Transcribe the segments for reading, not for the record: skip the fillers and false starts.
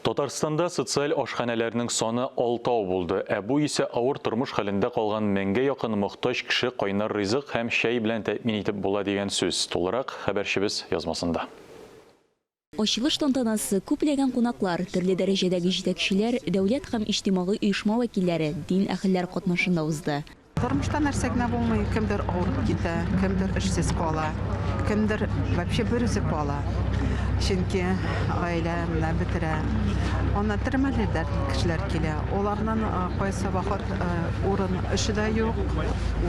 Татарстанда социаль ашханәләрнең саны алтау булды, ә бу исә авыр тормыш хәлендә калган меңгә якын мохтаҗ кеше кайнар ризык һәм чәй белән тәэмин итеп була дигән сүз. Тулырак, хәбәрчебез язмасында. Ачылыш тантанасы күпләгән кунаклар, төрле дәрәҗәдәге җитәкчеләр, дәүләт һәм иҗтимагый оешма вәкилләре, дин әһелләре катнашында узды. Тормышта нәрсә генә булмый, кемдер авырып китә, кемдер эшсез кала, кемдер вообще берүзе кала. Чөнки гаилә менә бетерә. Аннан төрмәләрдә кешеләр килә. Аларның кайсы вакыт урын эше дә юк,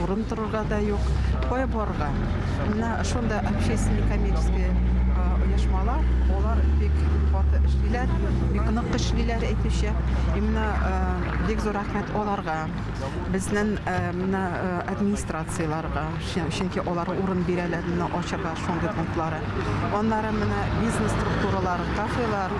урын торырга да юк. Кая барырга? Менә шунда общественный коммерческий оешмалар, алар бик каты эшлиләр, бик нык эшлиләр әйтүче. И менә бик зур рәхмәт аларга. Безнең менә администрацияләргә, чөнки алар урын бирәләр менә ачырга шундый пунктлары. Аннары менә бизнес структуралар, кафелар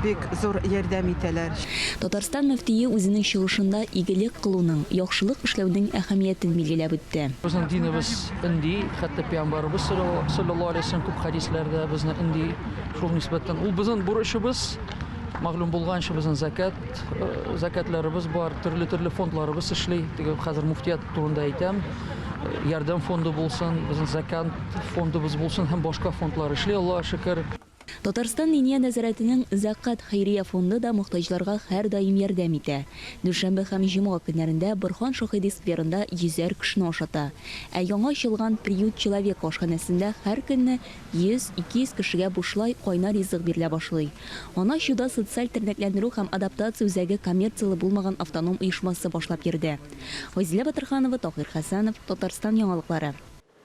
бик зур ярдәм итәләр. Татарстан мөфтие үзенең чыгышында игелек кылуның, яхшылык эшләүнең әһәмиятен билгеләп үтте. Безнең динебез өнди, хәтта пәйгамбәребез салләллаһу алейһи ва сәлләм күп хәдисләрдә безне өнди. Шул нисбәттән ул безнең бурычыбыз, мәгълүм булганча, безнең зәкят, Зәкятләребез бар, төрле-төрле фондларыбыз эшли. Теге хәзер муфтият турында әйтәм. Ярдәм фонды булсын, безнең зәкят фондыбыз булсын һәм башка фондлар эшли, Аллага шөкер. Татарстан Диния нәзарәтенең Зәкят хәйрия фонды да мохтаҗларга һәрдаим ярдәм итә. Дүшәмбе һәм җомга көннәрендә Борһан Шаһиди скверында йөзәр кешене ашата. Ә яңа ачылган Приют человека ашханәсендә һәр көнне 100, 200 кешегә бушлай кайнар ризык бирелә башлый. Аны ачуда Социаль тернәкләндерү һәм адаптация үзәге коммерцияле булмаган автоном оешмасы башлап йөрде. Айзилә Батырханова, Таһир Хәсәнов, Татарстан яңалыклары.